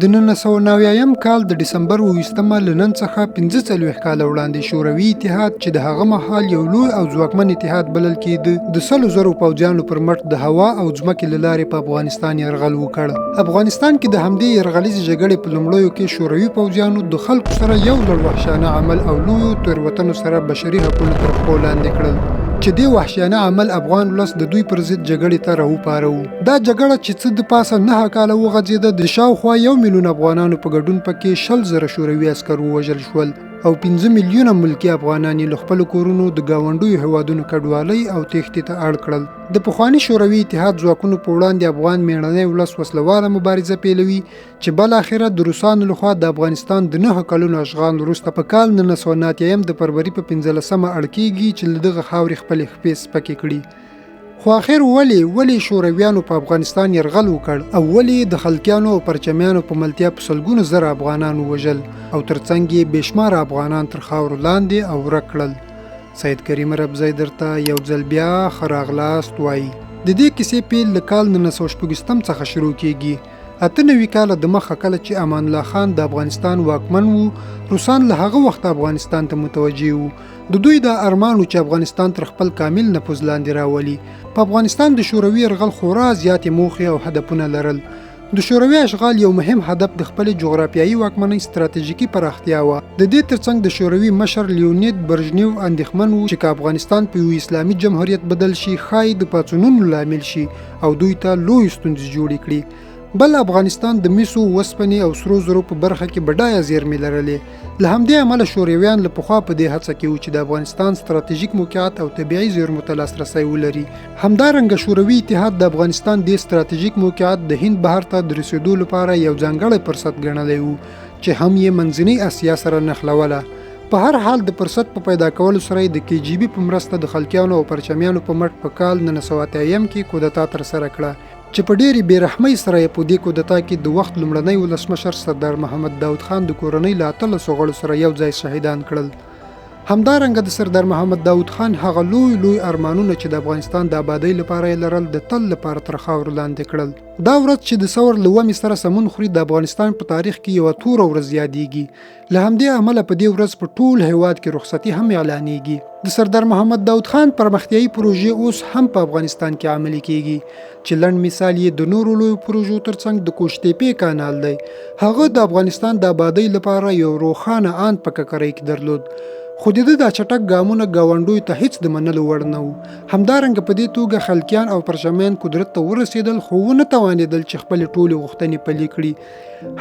د 1990 کال د ډسمبر 27مه له نن څخه 45 کاله وړاندې شوروي اتحاد چې د هغه مهال یو لوی او ځواکمن اتحاد بلل کېده، د 100,000 پوځیانو پر مټ د هوا او ځمکې له لارې په افغانستان یرغل وکړ. افغانستان کې د همدې یرغلیزې جګړې په لومړیو کې شوروي پوځیانو د خلکو سره یو لړ وحشیانه عمل او لویو تېروتنو سره بشري حقونه تر پښو لاندې کړل، چې دې وحشیانه عمل افغان ولس د دوی پر ضد جګړې ته راوپاروو. دا جګړه چې څه د پاسه 9 کاله وغځېده، د شاوخوا 1 میلیون افغانانو په ګډون پکې 20,000 شوروي عسکر ووژل شول او 5 میلیونه ملکي افغانان یې له خپلو کورونو د ګاونډیو هېوادونو کډوالۍ او تېښتې ته اړ کړل. د پخواني شوروي اتحاد ځواکونو په وړاندې افغان مېړنی ولس وسلواله مبارزه پیلوي، چې بالاخره د روسانو لخوا د افغانستان د 9 کلونو اشغال وروسته په کال 1990 د فروري په 15مه اړ کېږي چې له دغه خاورې خپلې خپې سپکې کړي. خو اخر ولې شورویانو په افغانستان یرغل وکړ او ولې د خلکیانو او پرچمیانو په ملتیا په سلګونو زره افغانان ووژل او ترڅنګ یې بې شماره افغانان تر خاورو لاندې او ورک کړل؟ سید کریم ربزی درته یو ځل بیا ښه راغلاست وایي. د دې کیسې پیل له کال 1926 څخه شروع کیږي. 98 کاله د مخه کله چې امان الله خان د افغانستان واکمن وو، روسان له هغه وخته افغانستان ته متوجه وو. د دوی دا ارمان و چې افغانستان تر خپل کامل نفوذ لاندې راولي. په افغانستان د شوروي یرغل خورا زیاتې موخې او هدفونه لرل. د شوروي اشغال یو مهم هدف د خپلې جغرافیایي واکمنۍ ستراتیژیکي پراختیا وه. د دې ترڅنګ د شوروي مشر لیونید برژنیو اندېښمن و چې که افغانستان په یو اسلامي جمهوریت بدل شي، ښایي د پاڅونونو لامل شي او دوی ته لویې ستونزې جوړې کړي. بل افغانستان د مسو، وسپنې او سرو زرو په برخه کې بډایه زیرمې لرلې. له همدې امله شورویان له پخوا په دې هڅه کې وو چې د افغانستان ستراتیژیک موقعیت او طبیعي زیرمو ته لاسرسی ولري. همدارنګه شوروي اتحاد د افغانستان دې ستراتیژیک موقعیت د هند بهر ته د رسېدو لپاره یو ځانګړی فرصت ګڼلی و، چې هم یې منځنۍ اسیا سره نښلوله. په هر حال د فرصت په پیدا کولو سره یې د کې جي بي په مرسته د خلکیانو او پرچمیانو په مټ په کال 1980 کې کودتا ترسره کړه، چې په ډېرې بې رحمۍ سره یې په دې کودتا کې د وخت لومړنی ولسمشر سردار محمد داود خان د کورنۍ له 18 غړو سره یو ځای شهیدان کړل. همدارنګه د سردار محمد داود خان هغه لوی لوی ارمانونه چې د افغانستان د آبادۍ لپاره یې لرل، د تل لپاره تر خاورو لاندې کړل. دا ورځ چې د ثور له 7مې سره سمون خوري، د افغانستان په تاریخ کې یوه توره ورځ یادېږي. له همدې امله په دې ورځ په ټول هېواد کې رخصتي هم اعلانېږي. د سردار محمد داود خان پرمختیایي پروژې اوس هم په افغانستان کې عملي کېږي، چې لنډ مثال یې د نورو لویو پروژو ترڅنګ د قوشتېپې کانال دی. هغه د افغانستان د آبادۍ لپاره یو روښانه آند په ککرۍ کې درلود، خو د ده دا چټک ګامونه ګاونډیو ته هیڅ د منلو وړ نه وو. همدارنګه په دې توګه خلکیان او پرچمیان قدرت ته ورسېدل، خو ونه توانېدل چې خپلې ټولې غوښتنې پلي کړي.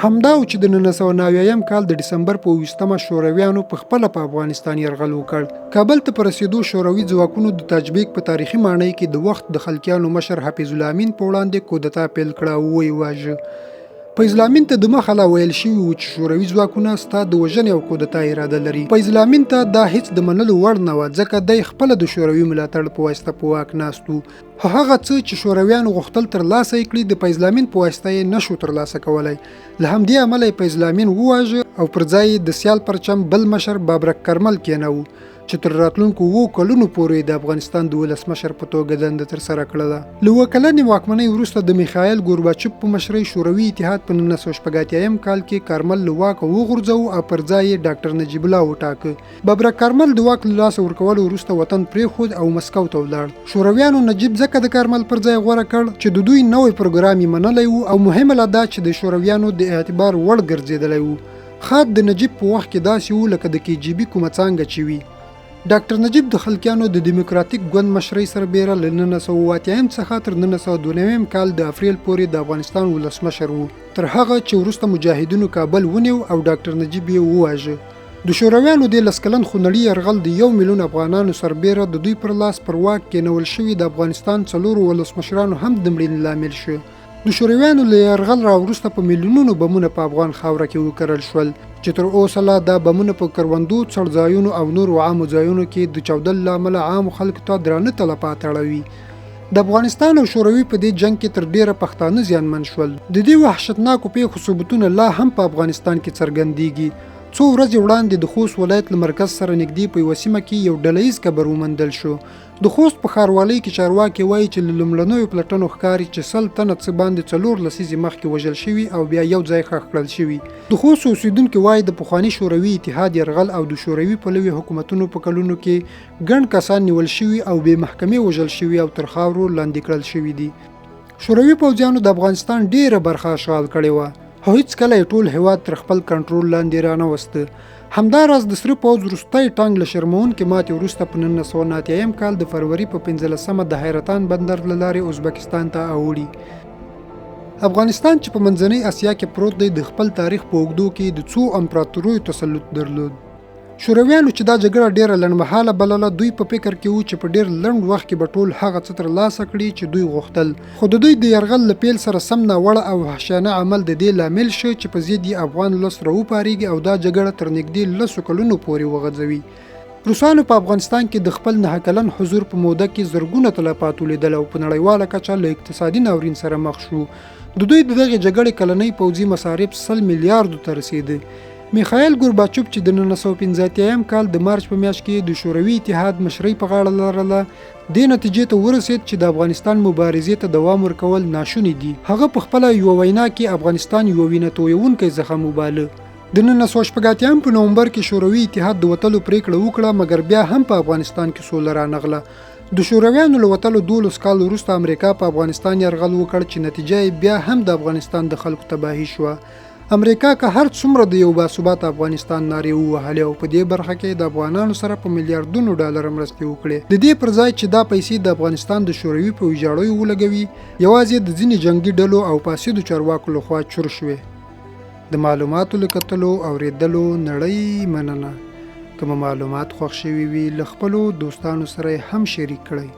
همدا و چې د 1990 کال د ډسمبر په 27مه شورویانو په خپله په افغانستان یرغل وکړ. کابل ته په رسېدو شوروي ځواکونو د تاج بیګ په تاریخي ماڼۍ کې د وخت د خلکیانو مشر حفیظ الله امین په وړاندې کودتا پیل کړه او ویې واژه. فیض الله امین ته د مخه لا ویل شوي وو چې شوروي ځواکونه ستا د وژنې او کودتا اراده لري. فیض الله امین ته دا هیڅ د منلو وړ نه وه، ځکه دی خپله د شوروي ملاتړ په واسطه په واک ناست و. خو هغه څه چې شورویانو غوښتل ترلاسه یې کړي، د فیض الله امین په واسطه یې نه شو ترلاسه کولی. له همدې امله یې فیض الله امین وواژه او پر ځای یې د سیال پرچم بل مشر ببرک کرمل کېناوه، چې تر راتلونکو 7 کلونو پورې د افغانستان د ولسمشر په توګه دنده ترسره کړله. له 7 کلنې واکمنۍ وروسته د میخایل ګورباچوف په مشرۍ شوروي اتحاد په 1986 کال کې کارمل له واکه وغورځاوه او پر ځای یې ډاکټر نجیب الله وټاکه. ببرک کارمل د واک له لاسه ورکولو وروسته وطن پرېښود او مسکو ته ولاړ. شورویانو نجیب ځکه د کارمل پر ځای غوره کړ چې د دوی نوی پروګرام یې منلی و او مهمه لا دا چې د شورویانو د اعتبار وړ ګرځېدلی و. خاد د نجیب په وخت کې داسې و لکه د کې جي بي کومه څانګه چې وي. ډاکټر نجیب د خلکیانو د دیموکراتیک ګوند مشرۍ سربېره له 1980 څخه تر 1992 کال د اپریل پورې د افغانستان ولسمشر و، تر هغه چې وروسته مجاهدینو کابل ونیو او ډاکټر نجیب یې وواژه. د شورویانو دې 10 کلن خونړي یرغل د 1 میلیون افغانانو سربېره د دوی پر لاس پر واک کېنول شوي د افغانستان 4 ولسمشرانو هم د مړینې لامل شو. د شورویانو له یرغل را وروسته په میلیونونو بمونه په افغان خاوره کې وکرل شول، چې تر اوسه لا دا بمونه په کروندو، څړځایونو او نورو عامو ځایونو کې د چاودلو له امله عامو خلکو ته درانه تلفات اړوي. د افغانستان او شوروي په دې جنګ کې تر ډېره پښتانه زیانمن شول. د دې وحشتناکو پېښو ثبوتونه لا هم په افغانستان کې څرګندېږي. څو ورځې وړاندې د خوست ولایت له مرکز سره نږدې په یوه سیمه کې یو ډله ییز قبر وموندل شو. د خوست په ښاروالۍ کې چارواکي وايي چې له لومړنیو پلټنو ښکاري چې 100 تنه څه باندې 4 لسیزې مخکې وژل شوي او بیا یو ځای ښخ کړل شوي. د خوست اوسېدونکي وايي د پخواني شوروي اتحاد یرغل او د شوروي پلوي حکومتونو په کلونو کې ګڼ کسان نیول شوي او بې محکمې وژل شوي او تر خاورو لاندې کړل شوي دي. شوروي پوځیانو د افغانستان ډېره برخه اشغال کړې وه، خو هېڅکله یې ټول هېواد تر خپل کنټرول لاندې رانه وست. همداراز د سره پوځ وروستی ټانک له شرموونکې ماتې وروسته په 1989 کال د فروري په 15مه د حیرتان بندر له لارې ازبکستان ته اوړي. افغانستان چې په منځنۍ اسیا کې پروت دی، د خپل تاریخ په اوږدو کې د څو امپراتوریو تسلط درلود. شورویانو چې دا جګړه ډېره لنډمهاله بلله، دوی په فکر کې وو چې په ډېر لنډ وخت کې به ټول هغه څه ترلاسه کړي چې دوی غوښتل، خو د دوی د یرغل له پیل سره سم ناوړه او وحشیانه عمل د دې لامل شو چې په ضد یې افغان ولس راوپارېږي او دا جګړه تر نږدې لسو کلونو پورې وغځوي. روسانو په افغانستان کې د خپل 9 کلن حضور په موده کې زرګونه تلفات ولیدل او په نړیواله کچه له اقتصادي ناورین سره مخ شو. د دوی د دغې جګړې کلنۍ پوځي مصارف 100 میلیاردو ته رسېده. میخایل ګورباچوف چې د 1985 کال د مارچ په میاشت کې د شوروي اتحاد مشرۍ په غاړه لرله، دې نتیجې ته ورسېد چې د افغانستان مبارزې ته دوام ورکول ناشوني دي. هغه په خپله یوه وینا کې افغانستان یو وینه تویوونکی زخم وباله. د 1986 په نومبر کې شوروي اتحاد د وتلو پرېکړه وکړه، مګر بیا هم په افغانستان کې سوله رانغله. د شورویانو له وتلو 12 کال وروسته امریکا په افغانستان یرغل وکړ چې نتیجه یې بیا هم د افغانستان د خلکو تباهي شوه. امریکا که هر څومره د یو باثباته افغانستان نارې ووهلې او په دې برخه کې د افغانانو سره په میلیاردونو ډالر مرستې وکړې، د دې پر ځای چې دا پیسې د افغانستان د شوروي په ویجاړیو ولګوي، یوازې د ځینې جنګي ډلو او فاسدو چارواکو لخوا چور شوې. د معلوماتو له کتلو اورېدلو نړۍ مننه. که مو معلومات خوښ شوي وي، له خپلو دوستانو سره یې هم شریک کړئ.